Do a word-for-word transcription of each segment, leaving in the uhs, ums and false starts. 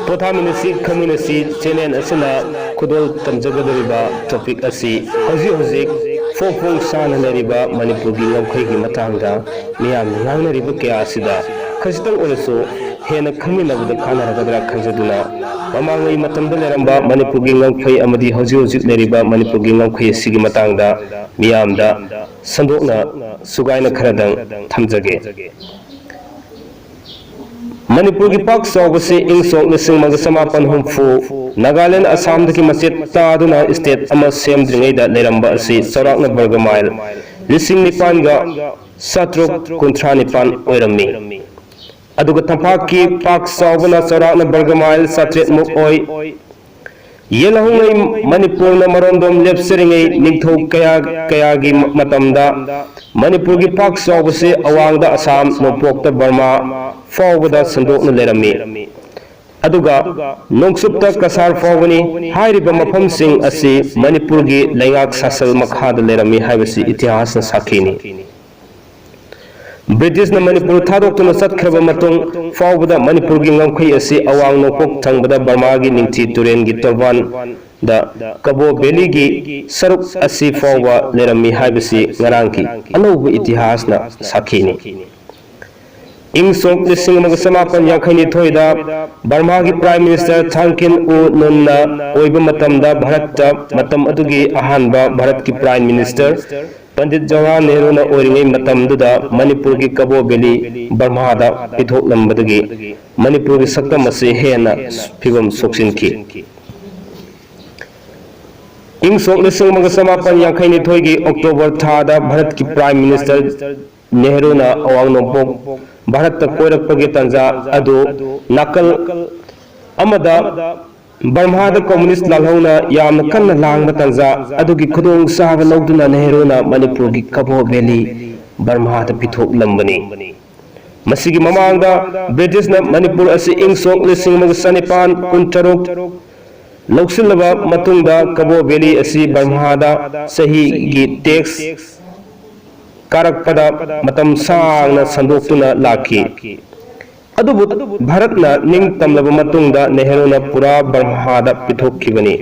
ꯄꯣꯊꯥꯃꯤꯟꯅꯁꯤ, ꯈꯪꯃꯤꯟꯅꯁꯤ channel ꯑꯁꯤꯅ ꯈꯨꯗꯣꯜ ꯇꯝꯖꯒꯗꯧꯔꯤꯕ topic ꯑꯁꯤ ꯍꯧꯖꯤꯛ ꯍꯧꯖꯤꯛ ꯐꯣꯡ ꯐꯣꯡ ꯁꯥꯅ ꯂꯩꯔꯤꯕ ꯃꯅꯤꯄꯨꯔꯒꯤ ꯉꯝꯈꯩꯒꯤ ꯃꯇꯥꯡꯗ ꯃꯤꯌꯥꯝꯅ ꯉꯥꯡꯅꯔꯤꯕ ꯀꯌꯥ ꯑꯁꯤꯗ ꯈꯖꯤꯛꯇꯪ ꯑꯣꯏꯔꯁꯨ ꯍꯦꯟꯅ ꯈꯪꯃꯤꯟꯅꯕꯗ ꯀꯥꯟꯅꯔꯒꯗ꯭ꯔꯥ ꯈꯟꯖꯗꯨꯅ ꯃꯃꯥꯡꯉꯩ ꯃꯇꯝꯗ ꯂꯩꯔꯝꯕ ꯃꯅꯤꯄꯨꯔꯒꯤ ꯉꯝꯈꯩ ꯑꯃꯗꯤ ꯍꯧꯖꯤꯛ ꯍꯧꯖꯤꯛ ꯂꯩꯔꯤꯕ ꯃꯅꯤꯄꯨꯔꯒꯤ ꯉꯝꯈꯩ ꯑꯁꯤꯒꯤ ꯃꯇꯥꯡꯗ ꯃꯤꯌꯥꯝꯗ ꯁꯟꯗꯣꯛꯅ ꯁꯨꯒꯥꯏꯅ ꯈꯔꯗꯪ ꯊꯝꯖꯒꯦ꯫ ꯃꯅꯤꯄꯨꯔꯒꯤ ꯄꯥꯛ ꯆꯥꯎꯕꯁꯤ ꯏꯪ ꯁꯣꯛ ꯂꯤꯁꯤꯡ ꯑꯃꯒ ꯆꯃꯥꯄꯟ ꯍꯨꯝꯐꯨ ꯅꯥꯒꯥꯂꯦꯟ ꯑꯁꯥꯝꯗꯒꯤ ꯃꯆꯦꯠ ꯇꯥꯗꯨꯅ ꯁ꯭ꯇꯦꯠ ꯑꯃ ꯁꯦꯝꯗ꯭ꯔꯤꯉꯩꯗ ꯂꯩꯔꯝꯕ ꯑꯁꯤ ꯆꯥꯎꯔꯥꯛꯅ ꯕꯔꯒ ꯃꯥꯏꯜ ꯂꯤꯁꯤꯡ ꯅꯤꯄꯥꯟꯒ ꯆꯥꯇ꯭ꯔꯨꯛ ꯀꯨꯟꯊ꯭ꯔꯥ ꯅꯤꯄꯥꯟ ꯑꯣꯏꯔꯝꯃꯤ꯫ ꯑꯗꯨꯒ ꯇꯝꯄꯥꯛꯀꯤ ꯄꯥꯛ ꯆꯥꯎꯕꯅ ꯆꯥꯎꯔꯥꯛꯅ ꯕꯔꯒ ꯃꯥꯏꯜ ꯆꯥꯇ꯭ꯔꯦꯠ ꯃꯨꯛ ꯑꯣꯏ꯫ ꯌꯦꯜꯍꯧꯉꯩ ꯃꯅꯤꯄꯨꯔꯅ ꯃꯔꯣꯝꯗꯣꯝ ꯂꯦꯞꯆꯔꯤꯉꯩ ꯅꯤꯡꯊꯧ ꯀꯌꯥ ꯀꯌꯥꯒꯤ ꯃꯇꯝꯗ ꯃꯅꯤꯄꯨꯔꯒꯤ ꯄꯥꯛ ꯆꯥꯎꯕꯁꯤ ꯑꯋꯥꯡꯗ ꯑꯁꯥꯝ, ꯅꯣꯡꯄꯣꯛꯇ ꯕꯔꯃꯥ ꯐꯥꯎꯕꯗ ꯁꯟꯗꯣꯛꯅ ꯂꯩꯔꯝꯃꯤ꯫ ꯑꯗꯨꯒ ꯅꯣꯡꯆꯨꯞꯇ ꯀꯁꯥꯔ ꯐꯥꯎꯕꯅꯤ꯫ ꯍꯥꯏꯔꯤꯕ ꯃꯐꯝꯁꯤꯡ ꯑꯁꯤ ꯃꯅꯤꯄꯨꯔꯒꯤ ꯂꯩꯉꯥꯛ ꯁꯥꯁꯜ ꯃꯈꯥꯗ ꯂꯩꯔꯝꯃꯤ ꯍꯥꯏꯕꯁꯤ ꯏꯇꯤꯍꯥꯁꯅ ꯁꯥꯈꯤꯅꯤ꯫ ꯕ꯭ꯔꯤꯇꯤꯁꯅ ꯃꯅꯤꯄꯨꯔ ꯊꯥꯗꯣꯛꯇꯨꯅ ꯆꯠꯈ꯭ꯔꯕ ꯃꯇꯨꯡ ꯐꯥꯎꯕꯗ ꯃꯅꯤꯄꯨꯔꯒꯤ ꯉꯝꯈꯩ ꯑꯁꯤ ꯑꯋꯥꯡ ꯅꯣꯡꯄꯣꯛ ꯊꯪꯕꯗ ꯕꯔꯃꯥꯒꯤ ꯅꯤꯡꯊꯤ ꯇꯨꯔꯦꯜꯒꯤ ꯇꯣꯔꯕꯥꯟꯗ ꯀꯕꯣ ꯚꯦꯂꯤꯒꯤ ꯁꯔꯨꯛ ꯑꯁꯤ ꯐꯥꯎꯕ ꯂꯩꯔꯝꯃꯤ ꯍꯥꯏꯕꯁꯤ ꯉꯔꯥꯡꯒꯤ ꯑꯅꯧꯕ ꯏꯇꯤꯍꯥꯁꯅ ꯁꯥꯈꯤꯅꯤ꯫ ꯏꯪ ꯁꯣꯛ ꯂꯤꯁꯤꯡ ꯑꯃꯒ ꯆꯃꯥꯄꯟ ꯌꯥꯡꯈꯩ ꯅꯤꯊꯣꯏꯗ ꯕꯔꯃꯥꯒꯤ ꯄ꯭ꯔꯥꯏꯝ ꯃꯤꯅꯤꯁꯇꯔ ꯊꯥꯡꯀꯤꯟ ꯎ ꯅꯨꯟꯅ ꯑꯣꯏꯕ ꯃꯇꯝꯗ ꯚꯥꯔꯠꯇ ꯃꯇꯝ ꯑꯗꯨꯒꯤ ꯑꯍꯥꯟꯕ ꯚꯥꯔꯠꯀꯤ ꯄ꯭ꯔꯥꯏꯝ ꯃꯤꯅꯤꯁꯇꯔ ꯄꯟꯗꯤꯠ ꯖꯋꯥꯍꯔ ꯅꯦꯍꯔꯨꯅ ꯑꯣꯏꯔꯤꯉꯩ ꯃꯇꯝꯗꯨꯗ ꯃꯅꯤꯄꯨꯔꯒꯤ ꯀꯕꯣ ꯚꯦꯂꯤ ꯕꯔꯃꯥꯗ ꯄꯤꯊꯣꯛꯂꯝꯕꯗꯒꯤ ꯃꯅꯤꯄꯨꯔꯒꯤ ꯁꯛꯇꯝ ꯑꯁꯤ ꯍꯦꯟꯅ ꯐꯤꯕꯝ ꯁꯣꯛꯆꯤꯟꯈꯤ꯫ ꯏꯪ ꯁꯣꯛ ꯂꯤꯁꯤꯡ ꯑꯃꯒ ꯆꯃꯥꯄꯟ ꯌꯥꯡꯈꯩ ꯅꯤꯊꯣꯏꯒꯤ ꯑꯣꯛꯇꯣꯕꯔ ꯊꯥꯗ ꯚꯥꯔꯠꯀꯤ ꯄ꯭ꯔꯥꯏꯝ ꯃꯤꯅꯤꯁꯇꯔ ꯅꯦꯍꯔꯨꯅ ꯑꯋꯥꯡ ꯅꯣꯡꯄꯣꯛ ꯚꯥꯔꯠꯇ ꯀꯣꯏꯔꯛꯄꯒꯤ ꯇꯥꯟꯖꯥ ꯑꯗꯨ ꯅꯥꯀꯜ ꯑꯃꯗ ꯕꯔꯃꯥꯗ ꯀꯝꯃꯨꯅꯤꯁ ꯂꯥꯜꯍꯧꯅ ꯌꯥꯝꯅ ꯀꯟꯅ ꯂꯥꯡꯕ ꯇꯥꯟꯖꯥ ꯑꯗꯨꯒꯤ ꯈꯨꯗꯣꯡꯆꯥꯕ ꯂꯧꯗꯨꯅ ꯅꯦꯍꯔꯨꯅ ꯃꯅꯤꯄꯨꯔꯒꯤ ꯀꯕꯣ ꯚꯦꯂꯤ ꯕꯔꯃꯥꯗ ꯄꯤꯊꯣꯛꯂꯝꯕꯅꯤ꯫ ꯃꯁꯤꯒꯤ ꯃꯃꯥꯡꯗ ꯕ꯭ꯔꯤꯇꯤꯁꯅ ꯃꯅꯤꯄꯨꯔ ꯑꯁꯤ ꯏꯪ ꯁꯣꯛ ꯂꯤꯁꯤꯡ ꯑꯃꯒ ꯆꯅꯤꯄꯥꯟ ꯀꯨꯟꯇꯔꯨꯛ ꯂꯧꯁꯤꯜꯂꯕ ꯃꯇꯨꯡꯗ ꯀꯕꯣ ꯚꯦꯂꯤ ꯑꯁꯤ ꯕꯔꯃꯥꯗ ꯆꯍꯤꯒꯤ ꯇꯦꯛꯁ ꯀꯥꯔꯛꯄꯗ ꯃꯇꯝ ꯁꯥꯡꯅ ꯁꯟꯗꯣꯛꯇꯨꯅ ꯂꯥꯛꯈꯤ꯫ ꯑꯗꯨꯕꯨ ꯚꯥꯔꯠꯅ ꯅꯤꯡꯇꯝꯂꯕ ꯃꯇꯨꯡꯗ ꯅꯦꯍꯔꯨꯅ ꯄꯨꯔꯥ ꯕꯔꯃꯥꯗ ꯄꯤꯊꯣꯛꯈꯤꯕꯅꯤ꯫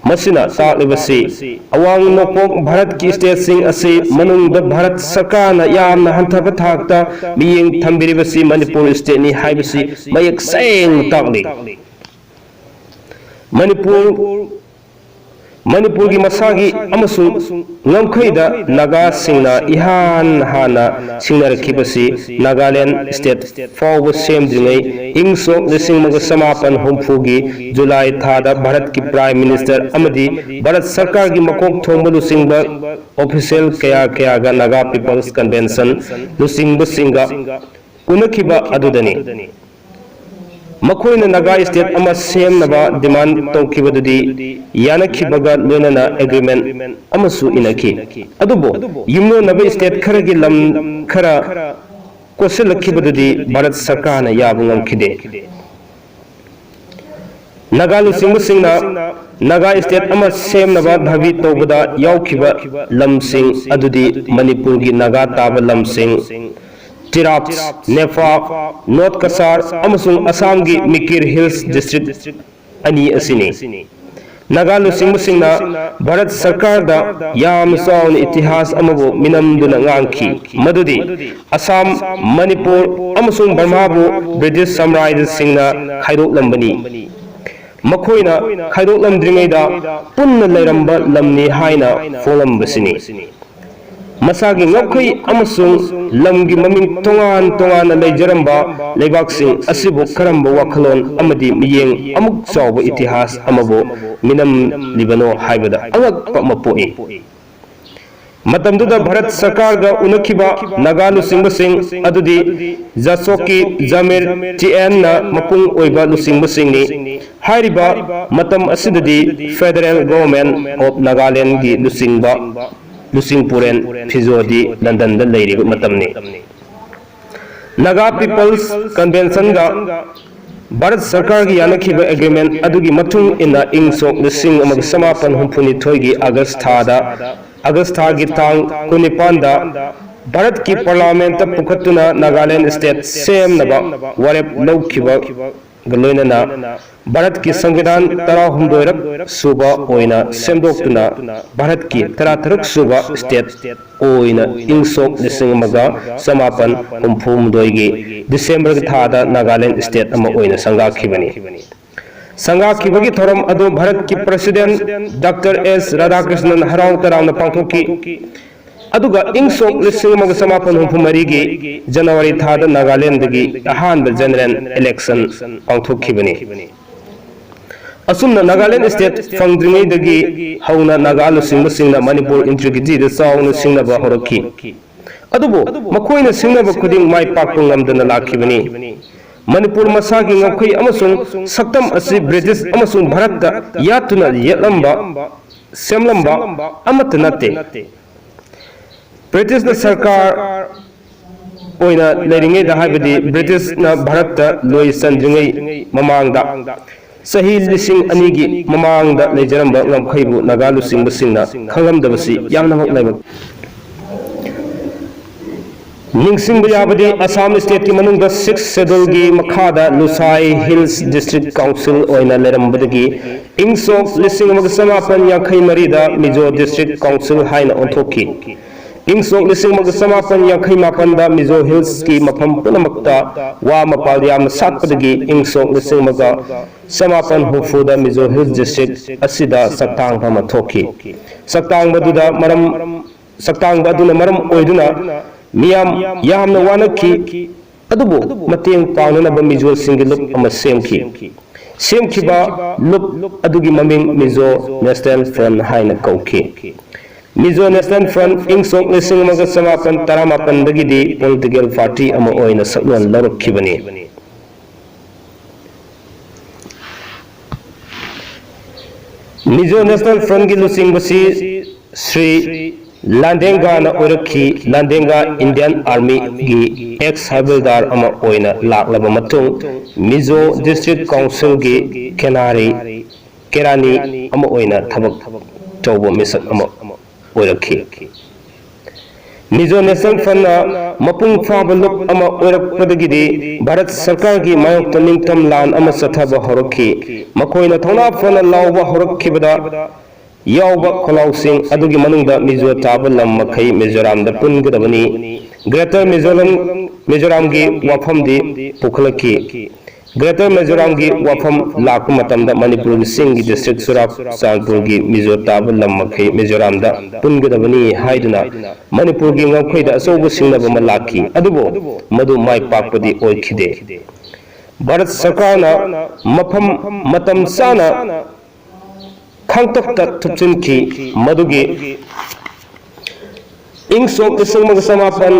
ꯃꯁꯤꯅ ꯇꯥꯛꯂꯤꯕꯁꯤ ꯑꯋꯥꯡ ꯅꯣꯡꯄꯣꯛ ꯚꯥꯔꯠꯀꯤ ꯁ꯭ꯇꯦꯠꯁꯤꯡ ꯑꯁꯤ ꯃꯅꯨꯡꯗ ꯚꯥꯔꯠ ꯁꯔꯀꯥꯔꯅ ꯌꯥꯝꯅ ꯍꯟꯊꯕ ꯊꯥꯛꯇ ꯃꯤꯠꯌꯦꯡ ꯊꯝꯕꯤꯔꯤꯕꯁꯤ ꯃꯅꯤꯄꯨꯔ ꯁ꯭ꯇꯦꯠꯅꯤ ꯍꯥꯏꯕꯁꯤ ꯃꯌꯦꯛ ꯁꯦꯡꯅ ꯇꯥꯛꯂꯤ꯫ ꯃꯅꯤꯄꯨꯔ ꯃꯅꯤꯄꯨꯔꯒꯤ ꯃꯁꯥꯒꯤ ꯑꯃꯁꯨꯡ ꯉꯝꯈꯩꯗ ꯅꯥꯒꯥꯁꯤꯡꯅ ꯏꯍꯥꯟ ꯍꯥꯟꯅ ꯁꯤꯡꯅꯔꯛꯈꯤꯕꯁꯤ ꯅꯥꯒꯥꯂꯦꯟ ꯁ꯭ꯇꯦꯠ ꯐꯥꯎꯕ ꯁꯦꯝꯗ꯭ꯔꯤꯉꯩ ꯏꯪ ꯁꯣꯛ ꯂꯤꯁꯤꯡ ꯑꯃꯒ ꯆꯃꯥꯄꯟ ꯍꯨꯝꯐꯨꯒꯤ ꯖꯨꯂꯥꯏ ꯊꯥꯗ ꯚꯥꯔꯠꯀꯤ ꯄ꯭ꯔꯥꯏꯝ ꯃꯤꯅꯤꯁꯇꯔ ꯑꯃꯗꯤ ꯚꯥꯔꯠ ꯁꯔꯀꯥꯔꯒꯤ ꯃꯀꯣꯛ ꯊꯣꯡꯕ ꯂꯨꯆꯤꯡꯕ ꯑꯣꯐꯤꯁꯤꯌꯦꯜ ꯀꯌꯥ ꯀꯌꯥꯒ ꯅꯥꯒꯥ ꯄꯤꯄꯜꯁ ꯀꯟꯚꯦꯟꯁꯟ ꯂꯨꯆꯤꯡꯕꯁꯤꯡꯒ ꯎꯅꯈꯤꯕ ꯑꯗꯨꯗꯅꯤ꯫ ꯃꯈꯣꯏꯅ ꯅꯥꯒꯥ ꯁ꯭ꯇꯦꯠ ꯑꯃ ꯁꯦꯝꯅꯕ ꯗꯤꯃꯥꯟ ꯇꯧꯈꯤꯕꯗꯨꯗꯤ ꯌꯥꯅꯈꯤꯕꯒ ꯂꯣꯏꯅꯅ ꯑꯦꯒ꯭ꯔꯤꯃꯦꯟ ꯑꯃꯁꯨ ꯏꯅꯈꯤ꯫ ꯑꯗꯨꯕꯨ ꯌꯨꯝꯂꯣꯟꯅꯕ ꯁ꯭ꯇꯦꯠ ꯈꯔꯒꯤ ꯂꯝ ꯈꯔ ꯀꯣꯠꯁꯤꯜꯂꯛꯈꯤꯕꯗꯨꯗꯤ ꯚꯥꯔꯠ ꯁꯔꯀꯥꯔꯅ ꯌꯥꯕ ꯉꯝꯈꯤꯗꯦ꯫ ꯅꯥꯒꯥ ꯂꯨꯆꯤꯡꯕꯁꯤꯡꯅ ꯅꯥꯒꯥ ꯁ꯭ꯇꯦꯠ ꯑꯃ ꯁꯦꯝꯅꯕ ꯗꯥꯕꯤ ꯇꯧꯕꯗ ꯌꯥꯎꯈꯤꯕ ꯂꯝꯁꯤꯡ ꯑꯗꯨꯗꯤ ꯃꯅꯤꯄꯨꯔꯒꯤ ꯅꯥꯒꯥ ꯇꯥꯕ ꯂꯝꯁꯤꯡ, ꯇꯤꯔꯥꯞ, ꯅꯦꯐꯥ, ꯅꯣꯔꯠ ꯀꯁꯥꯔ ꯑꯃꯁꯨꯡ ꯑꯁꯥꯝꯒꯤ ꯃꯤꯀꯤꯔ ꯍꯤꯜꯁ ꯗꯤꯁꯇ꯭ꯔꯤꯛ ꯑꯅꯤ ꯑꯁꯤꯅꯤ꯫ ꯅꯥꯒꯥ ꯂꯨꯆꯤꯡꯕꯁꯤꯡꯅ ꯚꯥꯔꯠ ꯁꯔꯀꯥꯔꯗ ꯌꯥꯝꯅ ꯆꯥꯎꯅ ꯏꯇꯤꯍꯥꯁ ꯑꯃꯕꯨ ꯃꯤꯅꯝꯗꯨꯅ ꯉꯥꯡꯈꯤ, ꯃꯗꯨꯗꯤ ꯑꯁꯥꯝ, ꯃꯅꯤꯄꯨꯔ ꯑꯃꯁꯨꯡ ꯕꯔꯃꯥꯕꯨ ꯕ꯭ꯔꯤꯇꯤꯁ ꯁꯥꯝꯔꯥꯖ꯭ꯌꯁꯤꯡꯅ ꯈꯥꯏꯗꯣꯛꯂꯝꯕꯅꯤ꯫ ꯃꯈꯣꯏꯅ ꯈꯥꯏꯗꯣꯛꯂꯝꯗ꯭ꯔꯤꯉꯩꯗ ꯄꯨꯟꯅ ꯂꯩꯔꯝꯕ ꯂꯝꯅꯤ ꯍꯥꯏꯅ ꯐꯣꯡꯂꯝꯕꯁꯤꯅꯤ꯫ ꯃꯁꯥꯒꯤ ꯉꯝꯈꯩ ꯑꯃꯁꯨꯡ ꯂꯝꯒꯤ ꯃꯃꯤꯡ ꯇꯣꯉꯥꯟ ꯇꯣꯉꯥꯟꯅ ꯂꯩꯖꯔꯝꯕ ꯂꯩꯕꯥꯛꯁꯤꯡ ꯑꯁꯤꯕꯨ ꯀꯔꯝꯕ ꯋꯥꯈꯜꯂꯣꯟ ꯑꯃꯗꯤ ꯃꯤꯠꯌꯦꯡ ꯑꯃꯨꯛ ꯆꯥꯎꯕ ꯏꯇꯤꯍꯥꯁ ꯑꯃꯕꯨ ꯃꯤꯅꯝꯂꯤꯕꯅꯣ ꯍꯥꯏꯕꯗ ꯑꯉꯛꯄ ꯑꯃ ꯄꯣꯛꯏ꯫ ꯃꯇꯝꯗꯨꯗ ꯚꯥꯔꯠ ꯁꯔꯀꯥꯔꯒ ꯎꯅꯈꯤꯕ ꯅꯥꯒꯥ ꯂꯨꯆꯤꯡꯕꯁꯤꯡ ꯑꯗꯨꯗꯤ ꯖꯥꯁꯣꯀꯤ ꯖꯥꯃꯤꯔ ꯇꯤꯑꯦꯟꯅ ꯃꯄꯨꯡ ꯑꯣꯏꯕ ꯂꯨꯆꯤꯡꯕꯁꯤꯡꯅꯤ꯫ ꯍꯥꯏꯔꯤꯕ ꯃꯇꯝ ꯑꯁꯤꯗꯗꯤ Federal Government of Nagaland ꯒꯤ ꯂꯨꯆꯤꯡꯕ ꯂꯨꯆꯤꯡ ꯄꯨꯔꯦꯟ ꯐꯤꯖꯣꯗꯤ ꯂꯟꯗꯟꯗ ꯂꯩꯔꯤꯕ ꯃꯇꯝꯅꯤ꯫ ꯅꯥꯒꯥ ꯄꯤꯄꯜꯁ ꯀꯟꯚꯦꯟꯁꯟꯒ ꯚꯥꯔꯠ ꯁꯔꯀꯥꯔꯒꯤ ꯌꯥꯅꯈꯤꯕ ꯑꯦꯒ꯭ꯔꯤꯃꯦꯟ ꯑꯗꯨꯒꯤ ꯃꯇꯨꯡ ꯏꯟꯅ ꯏꯪ ꯁꯣꯛ ꯂꯤꯁꯤꯡ ꯑꯃꯒ ꯆꯃꯥꯄꯟ ꯍꯨꯝꯐꯨꯅꯤꯊꯣꯏꯒꯤ ꯑꯥꯒꯁ ꯊꯥꯗ, ꯑꯥꯒꯁ ꯊꯥꯒꯤ ꯇꯥꯡ ꯀꯨꯟꯅꯤꯄꯥꯟꯗ ꯚꯥꯔꯠꯀꯤ ꯄꯥꯔꯂꯥꯃꯦꯟꯠꯇ ꯄꯨꯈꯠꯇꯨꯅ ꯅꯥꯒꯥꯂꯦꯟ ꯁ꯭ꯇꯦꯠ ꯁꯦꯝꯅꯕ ꯋꯥꯔꯦꯞ ꯂꯧꯈꯤꯕꯒ ꯂꯣꯏꯅꯅ ꯚꯥꯔꯠꯀꯤ ꯁꯪꯕꯤꯙꯥꯟ ꯇꯔꯥꯍꯨꯝꯗꯣꯏꯔꯛ ꯁꯨꯕ ꯑꯣꯏꯅ ꯁꯦꯝꯗꯣꯛꯇꯨꯅ ꯚꯥꯔꯠꯀꯤ ꯇꯔꯥꯇꯔꯨꯛ ꯁꯨꯕ ꯁ꯭ꯇꯦꯠ ꯑꯣꯏꯅ ꯏꯪ ꯁꯣꯛ ꯂꯤꯁꯤꯡ ꯑꯃꯒ ꯆꯃꯥꯄꯟ ꯍꯨꯝꯐꯨ ꯍꯨꯝꯗꯣꯏꯒꯤ ꯗꯤꯁꯦꯝꯕꯔꯒꯤ ꯊꯥꯗ ꯅꯥꯒꯥꯂꯦꯟ ꯁ꯭ꯇꯦꯠ ꯑꯃ ꯑꯣꯏꯅ ꯁꯪꯒꯥꯈꯤꯕꯅꯤ꯫ ꯁꯪꯒꯥꯈꯤꯕꯒꯤ ꯊꯧꯔꯝ ꯑꯗꯨ ꯚꯥꯔꯠꯀꯤ ꯄ꯭ꯔꯁꯤꯗꯦꯟꯠ ꯗꯥꯛꯇꯔ ꯑꯦꯁ ꯔꯥꯙꯥꯀ꯭ꯔꯤꯁꯅꯟ ꯍꯔꯥꯎ ꯇꯔꯥꯎꯅ ꯄꯥꯡꯊꯣꯛꯈꯤ꯫ ꯑꯗꯨꯒ ꯏꯪ ꯁꯣꯛ ꯂꯤꯁꯤꯡ ꯑꯃꯒ ꯆꯃꯥꯄꯟ ꯍꯨꯝꯐꯨ ꯃꯔꯤꯒꯤ ꯖꯅꯋꯥꯔꯤ ꯊꯥꯗ ꯅꯥꯒꯥꯂꯦꯟꯗꯒꯤ ꯑꯍꯥꯟꯕ ꯖꯦꯅꯔꯦꯜ ꯏꯂꯦꯛꯁꯟ ꯄꯥꯡꯊꯣꯛꯈꯤꯕꯅꯤ꯫ ꯑꯁꯨꯝꯅ ꯅꯥꯒꯥꯂꯦꯟ ꯁ꯭ꯇꯦꯠ ꯐꯪꯗ꯭ꯔꯤꯉꯩꯗꯒꯤ ꯍꯧꯅ ꯅꯥꯒꯥ ꯂꯨꯆꯤꯡꯕꯁꯤꯡꯅ ꯃꯅꯤꯄꯨꯔ ꯏꯟꯇꯤꯒ꯭ꯔꯤꯇꯤꯗ ꯆꯥꯎꯅ ꯁꯤꯡꯅꯕ ꯍꯧꯔꯛꯈꯤ꯫ ꯑꯗꯨꯕꯨ ꯃꯈꯣꯏꯅ ꯁꯤꯡꯅꯕ ꯈꯨꯗꯤꯡ ꯃꯥꯏ ꯄꯥꯛꯄ ꯉꯝꯗꯅ ꯂꯥꯛꯈꯤꯕꯅꯤ꯫ ꯃꯅꯤꯄꯨꯔ ꯃꯁꯥꯒꯤ ꯉꯝꯈꯩ ꯑꯃꯁꯨꯡ ꯁꯛꯇꯝ ꯑꯁꯤ ꯕ꯭ꯔꯤꯇꯤꯁ ꯑꯃꯁꯨꯡ ꯚꯥꯔꯠꯇ ꯌꯥꯠꯇꯨꯅ ꯌꯦꯠꯂꯝꯕ, ꯁꯦꯝꯂꯝꯕ ꯑꯃꯠꯇ ꯅꯠꯇꯦ꯫ ꯕ꯭ꯔꯤꯇꯤꯁꯅ ꯁꯔꯀꯥꯔ ꯑꯣꯏꯅ ꯂꯩꯔꯤꯉꯩꯗ, ꯍꯥꯏꯕꯗꯤ ꯕ꯭ꯔꯤꯇꯤꯁꯅ ꯚꯥꯔꯠꯇ ꯂꯣꯏ ꯆꯟꯗ꯭ꯔꯤꯉꯩ ꯃꯃꯥꯡꯗ, ꯆꯍꯤ ꯂꯤꯁꯤꯡ ꯑꯅꯤꯒꯤ ꯃꯃꯥꯡꯗ ꯂꯩꯖꯔꯝꯕ ꯉꯝꯈꯩꯕꯨ ꯅꯥꯒꯥ ꯂꯨꯆꯤꯡꯕꯁꯤꯡꯅ ꯈꯪꯂꯝꯗꯕꯁꯤ ꯌꯥꯝꯅꯃꯛ ꯂꯥꯏꯕꯛ꯫ ꯅꯤꯡꯁꯤꯡꯕ ꯌꯥꯕꯗꯤ, ꯑꯁꯥꯝ ꯁ꯭ꯇꯦꯠꯀꯤ ꯃꯅꯨꯡꯗ ꯁꯤꯛꯁ ꯁꯦꯗꯨꯜꯒꯤ ꯃꯈꯥꯗ ꯂꯨꯁꯥꯏ ꯍꯤꯜꯁ ꯗꯤꯁꯇ꯭ꯔꯤꯛ ꯀꯥꯎꯟꯁꯤꯜ ꯑꯣꯏꯅ ꯂꯩꯔꯝꯕꯗꯒꯤ ꯏꯪ ꯁꯣꯛ ꯂꯤꯁꯤꯡ ꯑꯃꯒ ꯆꯃꯥꯄꯟ ꯌꯥꯡꯈꯩ ꯃꯔꯤꯗ ꯃꯤꯖꯣ ꯗꯤꯁꯇ꯭ꯔꯤꯛ ꯀꯥꯎꯟꯁꯤꯜ ꯍꯥꯏꯅ ꯑꯣꯟꯊꯣꯛꯈꯤ꯫ ꯏꯪ ꯁꯣꯛ ꯂꯤꯁꯤꯡ ꯑꯃꯒ ꯆꯃꯥꯄꯟ ꯌꯥꯡꯈꯩ ꯃꯥꯄꯟꯗ ꯃꯤꯖꯣ ꯍꯤꯜꯁꯀꯤ ꯃꯐꯝ ꯄꯨꯝꯅꯃꯛꯇ ꯋꯥ ꯃꯄꯥꯜ ꯌꯥꯝꯅ ꯁꯥꯠꯄꯗꯒꯤ ꯏꯪ ꯁꯣꯛ ꯂꯤꯁꯤꯡ ꯑꯃꯒ ꯆꯃꯥꯄꯟ ꯍꯨꯝꯐꯨꯗ ꯃꯤꯖꯣ ꯍꯤꯜꯁ ꯗꯤꯁꯇ꯭ꯔꯤꯛ ꯑꯁꯤꯗ ꯆꯥꯛꯇꯥꯡꯕ ꯑꯃ ꯊꯣꯛꯈꯤ꯫ ꯆꯥꯛꯇꯥꯡꯕꯗꯨꯗ ꯃꯔꯝ, ꯆꯥꯛꯇꯥꯡꯕ ꯑꯗꯨꯅ ꯃꯔꯝ ꯑꯣꯏꯗꯨꯅ ꯃꯤꯌꯥꯝ ꯌꯥꯝꯅ ꯋꯥꯅꯈꯤ꯫ ꯑꯗꯨꯕꯨ ꯃꯇꯦꯡ ꯄꯥꯡꯅꯅꯕ ꯃꯤꯖꯣꯁꯤꯡꯒꯤ ꯂꯨꯞ ꯑꯃ ꯁꯦꯝꯈꯤ꯫ ꯁꯦꯝꯈꯤꯕ ꯂꯨꯞ ꯑꯗꯨꯒꯤ ꯃꯃꯤꯡ ꯃꯤꯖꯣ ꯅꯦꯁꯅꯦꯜ ꯐ꯭ꯔꯟꯠ ꯍꯥꯏꯅ ꯀꯧꯈꯤ꯫ ꯃꯤꯖꯣ ꯅꯦꯁꯅꯦꯜ ꯐ꯭ꯔꯟꯠ ꯏꯪ ꯁꯣꯛ ꯂꯤꯁꯤꯡ ꯑꯃꯒ ꯆꯃꯥꯄꯟ ꯇꯔꯥꯃꯥꯄꯟꯗꯒꯤꯗꯤ ꯄꯣꯂꯤꯇꯤꯀꯦꯜ ꯄꯥꯔꯇꯤ ꯑꯃ ꯑꯣꯏꯅ ꯁꯛꯂꯣꯟ ꯂꯧꯔꯛꯈꯤꯕꯅꯤ꯫ ꯃꯤꯖꯣ ꯅꯦꯁꯅꯦꯜ ꯐ꯭ꯔꯟꯠꯀꯤ ꯂꯨꯆꯤꯡꯕꯁꯤ ꯁ꯭ꯔꯤ ꯂꯥꯟꯗꯦꯡꯒꯥꯅ ꯑꯣꯏꯔꯛꯈꯤ꯫ ꯂꯥꯟꯗꯦꯡꯒꯥ ꯏꯟꯗꯤꯌꯟ ꯑꯥꯔꯃꯤꯒꯤ ꯑꯦꯛꯁ ꯍꯕꯤꯜꯗꯥꯔ ꯑꯃ ꯑꯣꯏꯅ ꯂꯥꯛꯂꯕ ꯃꯇꯨꯡ, ꯃꯤꯖꯣ ꯗꯤꯁꯇ꯭ꯔꯤꯛ ꯀꯥꯎꯟꯁꯤꯜꯒꯤ ꯀꯦꯅꯥꯔꯤ, ꯀꯦꯔꯥꯅꯤ ꯑꯃ ꯑꯣꯏꯅ ꯊꯕꯛ ꯇꯧꯕ ꯃꯤꯁꯛ ꯑꯃ ꯑꯣꯏꯔꯛꯈꯤ꯫ ꯃꯤꯖꯣ ꯅꯦꯁꯅꯦꯜ ꯐ꯭ꯔꯟꯠꯅ ꯃꯄꯨꯡ ꯐꯥꯕ ꯂꯨꯞ ꯑꯃ ꯑꯣꯏꯔꯛꯄꯗꯒꯤꯗꯤ ꯚꯥꯔꯠ ꯁꯔꯀꯥꯔꯒꯤ ꯃꯥꯌꯣꯛꯇ ꯅꯤꯡꯇꯝ ꯂꯥꯟ ꯑꯃ ꯆꯠꯊꯕ ꯍꯧꯔꯛꯈꯤ꯫ ꯃꯈꯣꯏꯅ ꯊꯧꯅꯥ ꯐꯅ ꯂꯥꯎꯕ ꯍꯧꯔꯛꯈꯤꯕꯗ ꯌꯥꯎꯕ ꯈꯣꯜꯂꯥꯎꯁꯤꯡ ꯑꯗꯨꯒꯤ ꯃꯅꯨꯡꯗ ꯃꯤꯖꯣ ꯇꯥꯕ ꯂꯝ ꯃꯈꯩ ꯃꯤꯖꯣꯔꯥꯝꯗ ꯄꯨꯟꯒꯗꯕꯅꯤ, ꯒ꯭ꯔꯦꯇꯔ ꯃꯤꯖꯣꯔꯥꯝ, ꯃꯤꯖꯣꯔꯥꯝꯒꯤ ꯋꯥꯐꯝꯗꯤ ꯄꯨꯈꯠꯂꯛꯈꯤ꯫ ꯒ꯭ꯔꯦꯇꯔ ꯃꯤꯖꯣꯔꯥꯝꯒꯤ ꯋꯥꯐꯝ ꯂꯥꯛꯄ ꯃꯇꯝꯗ ꯃꯅꯤꯄꯨꯔꯒꯤ ꯆꯤꯡꯒꯤ ꯗꯤꯁꯇ꯭ꯔꯤꯛ ꯆꯨꯔꯥꯆꯥꯟꯄꯨꯔꯒꯤ ꯃꯤꯖꯣ ꯇꯥꯕ ꯂꯝ ꯃꯈꯩ ꯃꯤꯖꯣꯔꯥꯝꯗ ꯄꯨꯟꯒꯗꯕꯅꯤ ꯍꯥꯏꯗꯨꯅ ꯃꯅꯤꯄꯨꯔꯒꯤ ꯉꯝꯈꯩꯗ ꯑꯆꯧꯕ ꯁꯤꯡꯅꯕ ꯑꯃ ꯂꯥꯛꯈꯤ꯫ ꯑꯗꯨꯕꯨ ꯃꯗꯨ ꯃꯥꯏ ꯄꯥꯛꯄꯗꯤ ꯑꯣꯏꯈꯤꯗꯦ꯫ ꯚꯥꯔꯠ ꯁꯔꯀꯥꯔꯅ ꯃꯐꯝ ꯃꯇꯝ ꯆꯥꯅ ꯈꯥꯡꯇꯛꯇ ꯊꯨꯞꯆꯤꯟꯈꯤ꯫ ꯃꯗꯨꯒꯤ ꯏꯪ ꯁꯣꯛ ꯂꯤꯁꯤꯡ ꯑꯃꯒ ꯆꯃꯥꯄꯟ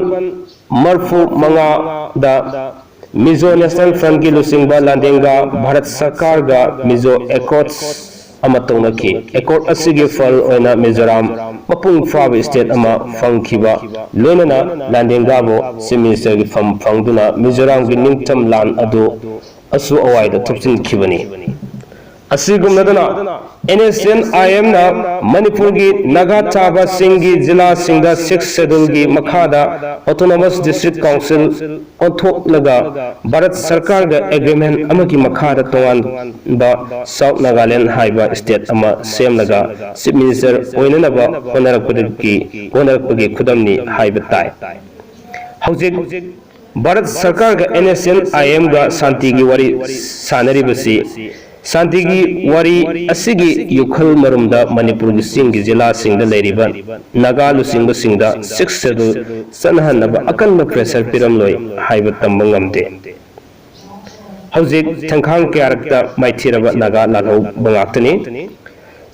ꯃꯔꯤꯐꯨ ꯃꯉꯥꯗ ꯃꯤꯖꯣ ꯅꯦꯁꯅꯦꯜ ꯐ꯭ꯔꯟꯠꯀꯤ ꯂꯨꯆꯤꯡꯕ ꯂꯥꯟꯗꯦꯡꯒ ꯚꯥꯔꯠ ꯁꯔꯀꯥꯔꯒ ꯃꯤꯖꯣ ꯑꯦꯀꯣꯔꯗꯁ ꯑꯃ ꯇꯧꯅꯈꯤ꯫ ꯑꯦꯀꯣꯔꯗ ꯑꯁꯤꯒꯤ ꯐꯜ ꯑꯣꯏꯅ ꯃꯤꯖꯣꯔꯥꯝ ꯃꯄꯨꯡ ꯐꯥꯕ ꯁ꯭ꯇꯦꯠ ꯑꯃ ꯐꯪꯈꯤꯕ ꯂꯣꯏꯅꯅ ꯂꯥꯟꯗꯦꯡꯒꯥꯕꯨ ꯆꯤꯐ ꯃꯤꯅꯤꯁꯇꯔꯒꯤ ꯐꯝ ꯐꯪꯗꯨꯅ ꯃꯤꯖꯣꯔꯥꯝꯒꯤ ꯅꯤꯡꯇꯝ ꯂꯥꯟ ꯑꯗꯨ ꯑꯁꯨ ꯑꯋꯥꯏꯗ ꯊꯨꯞꯆꯤꯟꯈꯤꯕꯅꯤ꯫ ꯑꯁꯤꯒꯨꯝꯂꯗꯅ ꯑꯦꯟ ꯑꯦꯁ ꯑꯦꯟ ꯑꯥꯏ ꯑꯦꯝꯅ ꯃꯅꯤꯄꯨꯔꯒꯤ ꯅꯥꯒꯥ ꯇꯥꯕꯁꯤꯡꯒꯤ ꯖꯤꯂꯥꯁꯤꯡꯗ ꯁꯤꯛꯁ ꯁꯦꯗꯨꯜꯒꯤ ꯃꯈꯥꯗ ꯑꯣꯇꯣꯅꯣꯃꯁ ꯗꯤꯁꯇ꯭ꯔꯤꯛ ꯀꯥꯎꯟꯁꯤꯜ ꯑꯣꯟꯊꯣꯛꯂꯒ ꯚꯥꯔꯠ ꯁꯔꯀꯥꯔꯒ ꯑꯦꯒ꯭ꯔꯤꯃꯦꯟ ꯑꯃꯒꯤ ꯃꯈꯥꯗ ꯇꯣꯉꯥꯟꯕ ꯁꯥꯎꯠ ꯅꯥꯒꯥꯂꯦꯟ ꯍꯥꯏꯕ ꯁ꯭ꯇꯦꯠ ꯑꯃ ꯁꯦꯝꯂꯒ ꯆꯤꯐ ꯃꯤꯅꯤꯁꯇꯔ ꯑꯣꯏꯅꯅꯕ ꯍꯣꯠꯅꯔꯛꯄꯗꯒꯤ, ꯍꯣꯠꯅꯔꯛꯄꯒꯤ ꯈꯨꯗꯝꯅꯤ ꯍꯥꯏꯕ ꯇꯥꯏ꯫ ꯍꯧꯖꯤꯛ ꯚꯥꯔꯠ ꯁꯔꯀꯥꯔꯒ ꯑꯦꯟ ꯑꯦꯁ ꯑꯦꯟ ꯑꯥꯏ ꯑꯦꯝꯒ ꯁꯥꯟꯇꯤꯒꯤ ꯋꯥꯔꯤ ꯁꯥꯟꯅꯔꯤꯕꯁꯤ, ꯁꯥꯟꯇꯤꯒꯤ ꯋꯥꯔꯤ ꯑꯁꯤꯒꯤ ꯌꯨꯈꯜ ꯃꯔꯨꯝꯗ ꯃꯅꯤꯄꯨꯔꯒꯤ ꯆꯤꯡꯒꯤ ꯖꯤꯂꯥꯁꯤꯡꯗ ꯂꯩꯔꯤꯕ ꯅꯥꯒꯥ ꯂꯨꯆꯤꯡꯕꯁꯤꯡꯗ ꯁꯤꯛꯁ ꯁꯦꯗꯨꯜ ꯆꯠꯅꯍꯟꯅꯕ ꯑꯀꯟꯕ ꯄ꯭ꯔꯦꯁꯔ ꯄꯤꯔꯝꯂꯣꯏ ꯍꯥꯏꯕ ꯇꯝꯕ ꯉꯝꯗꯦ꯫ ꯍꯧꯖꯤꯛ ꯊꯦꯡꯈꯥꯡ ꯀꯌꯥꯔꯛꯇ ꯃꯥꯏꯊꯤꯔꯕ ꯅꯥꯒꯥ ꯂꯥꯜꯍꯧꯕ ꯉꯥꯛꯇꯅꯤ꯫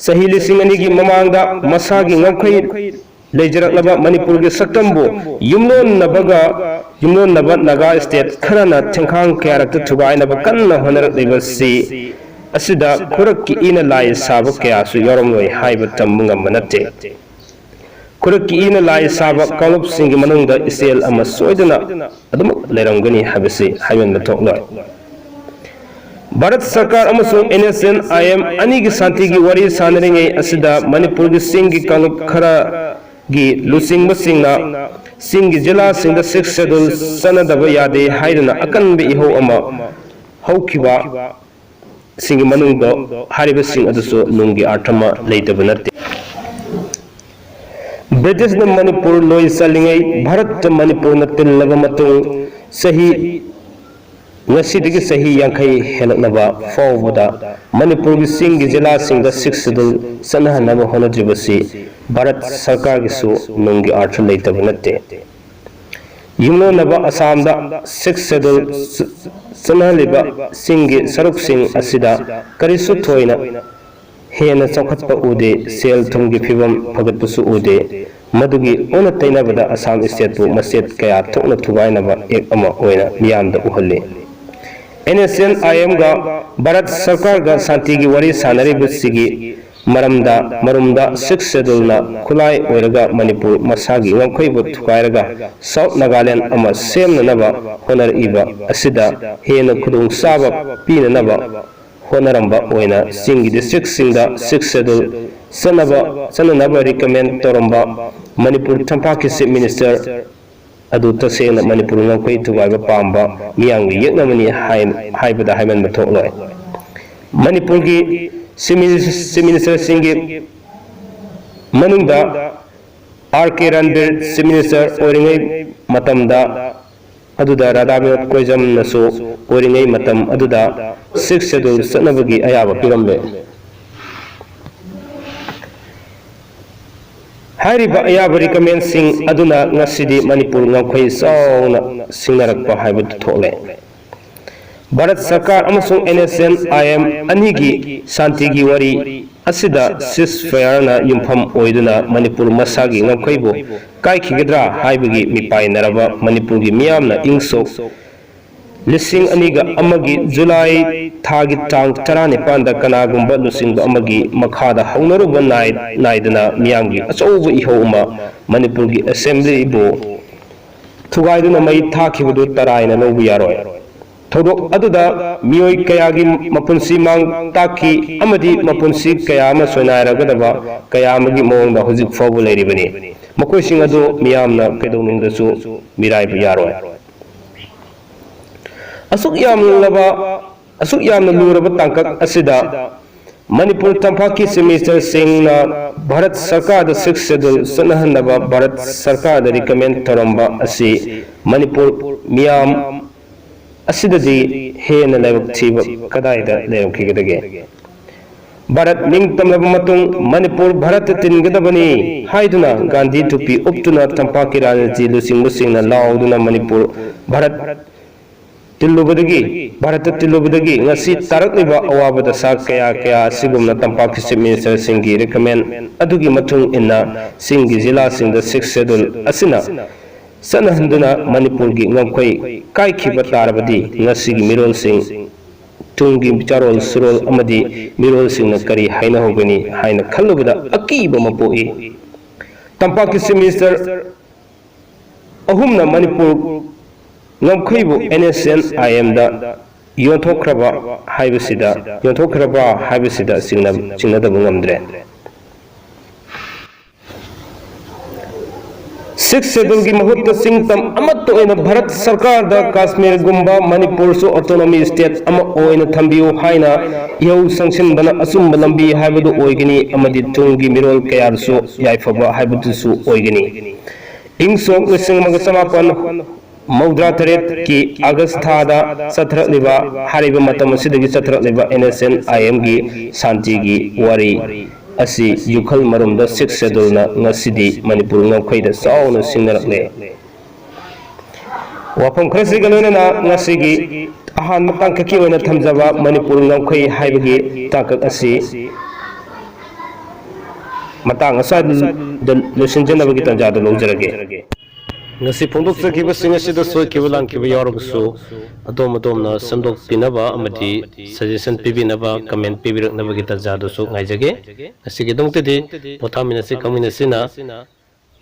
ꯆꯍꯤ ꯂꯤꯁꯤꯡ ꯑꯅꯤꯒꯤ ꯃꯃꯥꯡꯗ ꯃꯁꯥꯒꯤ ꯉꯝꯈꯩ ꯂꯩꯖꯔꯛꯂꯕ ꯃꯅꯤꯄꯨꯔꯒꯤ ꯁꯛꯇꯝꯕꯨ ꯌꯨꯝꯂꯣꯟꯅꯕꯒ, ꯌꯨꯝꯂꯣꯟꯅꯕ ꯅꯥꯒꯥ ꯁ꯭ꯇꯦꯠ ꯈꯔꯅ ꯊꯦꯡꯈꯥꯡ ꯀꯌꯥꯔꯛꯇ ꯊꯨꯒꯥꯏꯅꯕ ꯀꯟꯅ ꯍꯣꯠꯅꯔꯛꯂꯤꯕꯁꯤ ꯑꯁꯤꯗ ꯈꯨꯔꯛꯀꯤ ꯏꯅ ꯂꯥꯏ ꯁꯥꯕ ꯀꯌꯥꯁꯨ ꯌꯥꯎꯔꯝꯂꯣꯏ ꯍꯥꯏꯕ ꯇꯝꯕ ꯉꯝꯕ ꯅꯠꯇꯦ꯫ ꯈꯨꯔꯛꯀꯤ ꯏꯅ ꯂꯥꯏ ꯁꯥꯕ ꯀꯥꯡꯂꯨꯞꯁꯤꯡꯒꯤ ꯃꯅꯨꯡꯗ ꯏꯆꯦꯜ ꯑꯃ ꯁꯣꯏꯗꯅ ꯑꯗꯨꯃꯛ ꯂꯩꯔꯝꯒꯅꯤ ꯍꯥꯏꯕꯁꯤ ꯍꯥꯏꯃꯟꯕ ꯊꯣꯛꯂꯣꯏ꯫ ꯚꯥꯔꯠ ꯁꯔꯀꯥꯔ ꯑꯃꯁꯨꯡ N S N I M ꯑꯅꯤꯒꯤ ꯁꯥꯟꯇꯤꯒꯤ ꯋꯥꯔꯤ ꯁꯥꯟꯅꯔꯤꯉꯩ ꯑꯁꯤꯗ ꯃꯅꯤꯄꯨꯔꯒꯤ ꯆꯤꯡꯒꯤ ꯀꯥꯡꯂꯨꯞ ꯈꯔ ꯒꯤ ꯂꯨꯆꯤꯡꯕꯁꯤꯡꯅ ꯆꯤꯡꯒꯤ ꯖꯤꯂꯥꯁꯤꯡꯗ Sixth Schedule ꯆꯠꯅꯗꯕ ꯌꯥꯗꯦ ꯍꯥꯏꯗꯨꯅ ꯑꯀꯟꯕ ꯏꯍꯧ ꯑꯃ ꯍꯧꯈꯤꯕ ꯁꯤꯡꯒꯤ ꯃꯅꯨꯡꯗ ꯍꯥꯏꯔꯤꯕꯁꯤꯡ ꯑꯗꯨꯁꯨ ꯅꯨꯡꯒꯤ ꯑꯥꯔꯊ ꯑꯃ ꯂꯩꯇꯕ ꯅꯠꯇꯦ꯫ ꯕ꯭ꯔꯤꯇꯤꯁꯅ ꯃꯅꯤꯄꯨꯔ ꯂꯣꯏ ꯆꯜꯂꯤꯉꯩ ꯚꯥꯔꯠꯇ ꯃꯅꯤꯄꯨꯔꯅ ꯇꯤꯜꯂꯕ ꯃꯇꯨꯡ ꯆꯍꯤ, ꯉꯁꯤꯗꯒꯤ ꯆꯍꯤ ꯌꯥꯡꯈꯩ ꯍꯦꯜꯂꯛꯂꯕ ꯐꯥꯎꯕꯗ ꯃꯅꯤꯄꯨꯔꯒꯤ ꯆꯤꯡꯒꯤ ꯖꯤꯂꯥꯁꯤꯡꯗ Sixth Schedule ꯆꯠꯅꯍꯟꯅꯕ ꯍꯣꯠꯅꯗ꯭ꯔꯤꯕꯁꯤ ꯚꯥꯔꯠ ꯁꯔꯀꯥꯔꯒꯤꯁꯨ ꯅꯨꯡꯒꯤ ꯑꯥꯔꯊ ꯂꯩꯇꯕ ꯅꯠꯇꯦ꯫ ꯌꯨꯝꯂꯣꯟꯅꯕ ꯑꯁꯥꯝꯗ Sixth Schedule ꯆ-, ꯆꯠꯅꯍꯜꯂꯤꯕ ꯆꯤꯡꯒꯤ ꯁꯔꯨꯛꯁꯤꯡ ꯑꯁꯤꯗ ꯀꯔꯤꯁꯨ ꯊꯣꯏꯅ ꯍꯦꯟꯅ ꯆꯥꯎꯈꯠꯄ ꯎꯗꯦ, ꯁꯦꯜ ꯊꯨꯝꯒꯤ ꯐꯤꯕꯝ ꯐꯒꯠꯄꯁꯨ ꯎꯗꯦ꯫ ꯃꯗꯨꯒꯤ ꯑꯣꯟꯅ ꯇꯩꯅꯕꯗ ꯑꯁꯥꯝ stateꯄꯨ ꯃꯆꯦꯠ ꯀꯌꯥ ꯊꯣꯛꯅ ꯊꯨꯒꯥꯏꯅꯕ act ꯑꯃ ꯑꯣꯏꯅ ꯃꯤꯌꯥꯝꯗ ꯎꯍꯜꯂꯤ꯫ NSCN-IMꯒ ꯚꯥꯔꯠ ꯁꯔꯀꯥꯔꯒ ꯁꯥꯟꯇꯤꯒꯤ ꯋꯥꯔꯤ ꯁꯥꯟꯅꯔꯤꯕꯁꯤꯒꯤ ꯃꯔꯝꯗ, ꯃꯔꯨꯝꯗ Sixth Scheduleꯅ ꯈꯨꯠꯂꯥꯏ ꯑꯣꯏꯔꯒ ꯃꯅꯤꯄꯨꯔ ꯃꯁꯥꯒꯤ ꯉꯝꯈꯩꯕꯨ ꯊꯨꯒꯥꯏꯔꯒ South Nagaland ꯑꯃ ꯁꯦꯝꯅꯅꯕ ꯍꯣꯠꯅꯔꯛꯏꯕ ꯑꯁꯤꯗ ꯍꯦꯟꯅ ꯈꯨꯗꯣꯡꯆꯥꯕ ꯄꯤꯅꯅꯕ ꯍꯣꯠꯅꯔꯝꯕ ꯑꯣꯏꯅ ꯆꯤꯡꯒꯤ districtꯁꯤꯡꯗ Sixth Schedule ꯆꯠꯅꯕ, ꯆꯠꯅꯅꯕ recommend ꯇꯧꯔꯝꯕ ꯃꯅꯤꯄꯨꯔ ꯇꯝꯄꯥꯛꯀꯤ Chief Minister ꯑꯗꯨ ꯇꯁꯦꯡꯅ ꯃꯅꯤꯄꯨꯔ ꯉꯝꯈꯩ ꯊꯨꯒꯥꯏꯕ ꯄꯥꯝꯕ ꯃꯤꯌꯥꯝꯒꯤ ꯌꯦꯛꯅꯕꯅꯤ ꯍꯥꯏ-, ꯍꯥꯏꯕꯗ ꯍꯥꯏꯃꯟꯕ ꯊꯣꯛꯂꯣꯏ꯫ ꯃꯅꯤꯄꯨꯔꯒꯤ Chief Minis-, Chief Ministerꯁꯤꯡꯒꯤ ꯃꯅꯨꯡꯗ R K ꯔꯟꯕꯤꯔ Chief Minister ꯑꯣꯏꯔꯤꯉꯩ ꯃꯇꯝꯗ ꯑꯗꯨꯗ ꯔꯥꯙꯥ ꯕꯤꯅꯣꯗ ꯀꯣꯏꯖꯝꯅꯁꯨ ꯑꯣꯏꯔꯤꯉꯩ ꯃꯇꯝ ꯑꯗꯨꯗ Sixth Schedule ꯆꯠꯅꯕꯒꯤ ꯑꯌꯥꯕ ꯄꯤꯔꯝꯂꯦ꯫ ꯍꯥꯏꯔꯤꯕ ꯑꯌꯥꯕ recommendꯁꯤꯡ ꯑꯗꯨꯅ ꯉꯁꯤꯗꯤ ꯃꯅꯤꯄꯨꯔ ꯉꯝꯈꯩ ꯆꯥꯎꯅ ꯁꯤꯡꯅꯔꯛꯄ ꯍꯥꯏꯕꯗꯨ ꯊꯣꯛꯂꯦ꯫ ꯚꯥꯔꯠ ꯁꯔꯀꯥꯔ ꯑꯃꯁꯨꯡ NSCN-IM ꯑꯅꯤꯒꯤ ꯁꯥꯟꯇꯤꯒꯤ ꯋꯥꯔꯤ ꯑꯁꯤꯗ ceasefireꯅ ꯌꯨꯝꯐꯝ ꯑꯣꯏꯗꯨꯅ ꯃꯅꯤꯄꯨꯔ ꯃꯁꯥꯒꯤ ꯉꯝꯈꯩꯕꯨ ꯀꯥꯏꯈꯤꯒꯗ꯭ꯔꯥ ꯍꯥꯏꯕꯒꯤ ꯃꯤꯄꯥꯏꯅꯔꯕ ꯃꯅꯤꯄꯨꯔꯒꯤ ꯃꯤꯌꯥꯝꯅ ꯏꯪ ꯁꯣꯛ ꯂꯤꯁꯤꯡ ꯑꯅꯤꯒ ꯑꯃꯒꯤ ꯖꯨꯂꯥꯏ ꯊꯥꯒꯤ ꯇꯥꯡ ꯇꯔꯥꯅꯤꯄꯥꯟꯗ ꯀꯅꯥꯒꯨꯝꯕ ꯂꯨꯆꯤꯡꯕ ꯑꯃꯒꯤ ꯃꯈꯥꯗ ꯍꯧꯅꯔꯨꯕ ꯅꯥꯏ-, ꯅꯥꯏꯗꯅ ꯃꯤꯌꯥꯝꯒꯤ ꯑꯆꯧꯕ ꯏꯍꯧ ꯑꯃ ꯃꯅꯤꯄꯨꯔꯒꯤ Assemblyꯕꯨ ꯊꯨꯒꯥꯏꯗꯨꯅ ꯃꯩ ꯊꯥꯈꯤꯕꯗꯨ ꯇꯔꯥꯏꯅ ꯂꯧꯕ ꯌꯥꯔꯣꯏ꯫ ꯊꯧꯗꯣꯛ ꯑꯗꯨꯗ ꯃꯤꯑꯣꯏ ꯀꯌꯥꯒꯤ ꯃꯄꯨꯟꯁꯤ ꯃꯥꯡ ꯇꯥꯛꯈꯤ ꯑꯃꯗꯤ ꯃꯄꯨꯟꯁꯤ ꯀꯌꯥ ꯑꯃ ꯁꯣꯏꯅꯥꯏꯔꯒꯗꯕ ꯀꯌꯥ ꯑꯃꯒꯤ ꯃꯑꯣꯡꯗ ꯍꯧꯖꯤꯛ ꯐꯥꯎꯕ ꯂꯩꯔꯤꯕꯅꯤ꯫ ꯃꯈꯣꯏꯁꯤꯡ ꯑꯗꯨ ꯃꯤꯌꯥꯝꯅ ꯀꯩꯗꯧꯅꯨꯡꯗꯁꯨ ꯃꯤꯔꯥꯏꯕ ꯌꯥꯔꯣꯏ꯫ ꯑꯁꯨꯛ ꯌꯥꯝꯂꯕ, ꯑꯁꯨꯛ ꯌꯥꯝꯅ ꯂꯨꯔꯕ ꯇꯥꯡꯀꯛ ꯑꯁꯤꯗ ꯃꯅꯤꯄꯨꯔ ꯇꯝꯄꯥꯛꯀꯤ ꯆꯤꯐ ꯃꯤꯅꯤꯁꯇꯔꯁꯤꯡꯅ ꯚꯥꯔꯠ ꯁꯔꯀꯥꯔꯗ ꯁꯤꯛꯁ ꯁꯦꯗꯨꯜ ꯆꯠꯅꯍꯟꯅꯕ ꯚꯥꯔꯠ ꯁꯔꯀꯥꯔꯗ ꯔꯤꯀꯃꯦꯟ ꯇꯧꯔꯝꯕ ꯑꯁꯤ ꯃꯅꯤꯄꯨꯔ ꯃꯤꯌꯥꯝ ꯑꯁꯤꯗꯗꯤ ꯍꯦꯟꯅ ꯂꯥꯏꯕꯛ ꯊꯤꯕ ꯀꯗꯥꯏꯗ ꯂꯩꯔꯝꯈꯤꯒꯗꯒꯦ? ꯚꯥꯔꯠ ꯅꯤꯡꯇꯝꯂꯕ ꯃꯇꯨꯡ ꯃꯅꯤꯄꯨꯔ ꯚꯥꯔꯠꯇ ꯇꯤꯟꯒꯗꯕꯅꯤ ꯍꯥꯏꯗꯨꯅ ꯒꯥꯟꯙꯤ ꯇꯨꯄꯤ ꯎꯞꯇꯨꯅ ꯇꯝꯄꯥꯛꯀꯤ ꯔꯥꯖꯅꯤꯇꯤ ꯂꯨꯆꯤꯡꯕꯁꯤꯡꯅ ꯂꯥꯎꯗꯨꯅ ꯃꯅꯤꯄꯨꯔ ꯚꯥꯔꯠ ꯇꯤꯜꯂꯨꯕꯗꯒꯤ, ꯚꯥꯔꯠꯇ ꯇꯤꯜꯂꯨꯕꯗꯒꯤ ꯉꯁꯤ ꯇꯥꯔꯛꯂꯤꯕ ꯑꯋꯥꯕ ꯗꯁꯥ ꯀꯌꯥ ꯀꯌꯥ ꯑꯁꯤꯒꯨꯝꯅ ꯇꯝꯄꯥꯛꯀꯤ ꯆꯤꯐ ꯃꯤꯅꯤꯁꯇꯔꯁꯤꯡꯒꯤ ꯔꯤꯀꯃꯦꯟ ꯑꯗꯨꯒꯤ ꯃꯇꯨꯡ ꯏꯟꯅ ꯆꯤꯡꯒꯤ ꯖꯤꯂꯥꯁꯤꯡꯗ ꯁꯤꯛꯁ ꯁꯦꯗꯨꯜ ꯑꯁꯤꯅ ꯆꯠꯅꯍꯟꯗꯨꯅ ꯃꯅꯤꯄꯨꯔꯒꯤ ꯉꯝꯈꯩ ꯀꯥꯏꯈꯤꯕ ꯇꯥꯔꯕꯗꯤ ꯉꯁꯤꯒꯤ ꯃꯤꯔꯣꯜꯁꯤꯡ, ꯇꯨꯡꯒꯤ ꯆꯥꯔꯣꯜ ꯁꯨꯔꯣꯜ ꯑꯃꯗꯤ ꯃꯤꯔꯣꯜꯁꯤꯡꯅ ꯀꯔꯤ ꯍꯥꯏꯅꯍꯧꯒꯅꯤ ꯍꯥꯏꯅ ꯈꯜꯂꯨꯕꯗ ꯑꯀꯤꯕ ꯑꯃ ꯄꯣꯛꯏ꯫ ꯇꯝꯄꯥꯛꯀꯤ ꯆꯤꯐ ꯃꯤꯅꯤꯁꯇꯔ ꯑꯍꯨꯝꯅ ꯃꯅꯤꯄꯨꯔ ꯉꯝꯈꯩꯕꯨ ꯑꯦꯟ ꯑꯦꯁ ꯑꯦꯟ ꯑꯥꯏ ꯑꯦꯝꯗ ꯌꯣꯟꯊꯣꯛꯈ꯭ꯔꯕ ꯍꯥꯏꯕꯁꯤꯗ, ꯌꯣꯟꯊꯣꯛꯈ꯭ꯔꯕ ꯍꯥꯏꯕꯁꯤꯗ ꯆꯤꯡꯅ-, ꯆꯤꯡꯅꯗꯕ ꯉꯝꯗ꯭ꯔꯦ꯫ ꯁꯤꯛꯁ ꯁꯦꯗꯨꯜꯒꯤ ꯃꯍꯨꯠꯇ ꯆꯤꯡꯇꯝ ꯑꯃꯠꯇ ꯑꯣꯏꯅ ꯚꯥꯔꯠ ꯁꯔꯀꯥꯔꯗ ꯀꯥꯁꯃꯤꯔꯒꯨꯝꯕ ꯃꯅꯤꯄꯨꯔꯁꯨ ꯑꯣꯇꯣꯅꯣꯃꯤ ꯁ꯭ꯇꯦꯠ ꯑꯃ ꯑꯣꯏꯅ ꯊꯝꯕꯤꯌꯨ ꯍꯥꯏꯅ ꯏꯍꯧ ꯁꯪꯁꯤꯟꯕꯅ ꯑꯆꯨꯝꯕ ꯂꯝꯕꯤ ꯍꯥꯏꯕꯗꯨ ꯑꯣꯏꯒꯅꯤ ꯑꯃꯗꯤ ꯇꯨꯡꯒꯤ ꯃꯤꯔꯣꯜ ꯀꯌꯥꯗꯁꯨ ꯌꯥꯏꯐꯕ ꯍꯥꯏꯕꯗꯨꯁꯨ ꯑꯣꯏꯒꯅꯤ꯫ ꯏꯪ ꯁꯣꯛ ꯂꯤꯁꯤꯡ ꯑꯃꯒ ꯆꯃꯥꯄꯟ ꯃꯧꯗ꯭ꯔꯥ ꯇꯔꯦꯠꯀꯤ ꯑꯥꯒꯁ ꯊꯥꯗ ꯆꯠꯊꯔꯛꯂꯤꯕ, ꯍꯥꯏꯔꯤꯕ ꯃꯇꯝ ꯑꯁꯤꯗꯒꯤ ꯆꯠꯊꯔꯛꯂꯤꯕ ꯑꯦꯟ ꯑꯦꯁ ꯑꯦꯟ ꯑꯥꯏ ꯑꯦꯝꯒꯤ ꯁꯥꯟꯇꯤꯒꯤ ꯋꯥꯔꯤ ꯑꯁꯤ ꯌꯨꯈꯜ ꯃꯔꯨꯝꯗ ꯁꯤꯛꯁ ꯁꯦꯗꯨꯜꯅ ꯉꯁꯤꯗꯤ ꯃꯅꯤꯄꯨꯔ ꯉꯝꯈꯩꯗ ꯆꯥꯎꯅ ꯁꯤꯡꯅꯔꯛꯂꯦ꯫ ꯋꯥꯐꯝ ꯈꯔꯁꯤꯒ ꯂꯣꯏꯅꯅ ꯉꯁꯤꯒꯤ ꯑꯍꯥꯟꯕ ꯇꯥꯡꯀꯛꯀꯤ ꯑꯣꯏꯅ ꯊꯝꯖꯕ ꯃꯅꯤꯄꯨꯔ ꯉꯝꯈꯩ ꯍꯥꯏꯕꯒꯤ ꯇꯥꯡꯀꯛ ꯑꯁꯤ ꯃꯇꯥꯡ ꯑꯁ꯭ꯋꯥꯏꯗ ꯂꯣꯏꯁꯤꯟꯖꯅꯕꯒꯤ ꯇꯥꯟꯖꯥꯗꯨ ꯂꯧꯖꯔꯒꯦ꯫ ꯉꯁꯤ ꯐꯣꯡꯗꯣꯛꯆꯈꯤꯕꯁꯤꯡ ꯑꯁꯤꯗ ꯁꯣꯏꯈꯤꯕ ꯂꯥꯟꯈꯤꯕ ꯌꯥꯎꯔꯕꯁꯨ ꯑꯗꯣꯝ ꯑꯗꯣꯝꯅ ꯁꯦꯝꯗꯣꯛꯄꯤꯅꯕ ꯑꯃꯗꯤ ꯁꯖꯦꯁꯟ ꯄꯤꯕꯤꯅꯕ, ꯀꯃꯦꯟ ꯄꯤꯕꯤꯔꯛꯅꯕꯒꯤ ꯇꯥꯟꯖꯥꯗꯨꯁꯨ ꯉꯥꯏꯖꯒꯦ꯫ ꯉꯁꯤꯒꯤꯗꯃꯛꯇꯗꯤ ꯄꯣꯊꯥꯃꯤꯟꯅꯁꯤ, ꯈꯪꯃꯤꯟꯅꯁꯤꯅ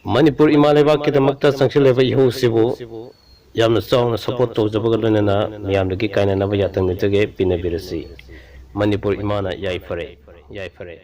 ꯃꯅꯤꯄꯨꯔ ꯏꯃꯥ ꯂꯩꯕꯥꯛꯀꯤꯗꯃꯛꯇ ꯆꯪꯁꯤꯜꯂꯤꯕ ꯏꯍꯧꯁꯤꯕꯨ ꯌꯥꯝꯅ ꯆꯥꯎꯅ ꯁꯄꯣꯔꯠ ꯇꯧꯖꯕꯒ ꯂꯣꯏꯅꯅ ꯃꯌꯥꯝꯗꯒꯤ ꯀꯥꯏꯅꯅꯕ ꯌꯥꯊꯪ ꯅꯤꯖꯒꯦ꯫ ꯄꯤꯅꯕꯤꯔꯁꯤ꯫ ꯃꯅꯤꯄꯨꯔ ꯏꯃꯥꯅ ꯌꯥꯏꯐꯔꯦ꯫ ꯌꯥꯏꯐꯔꯦ꯫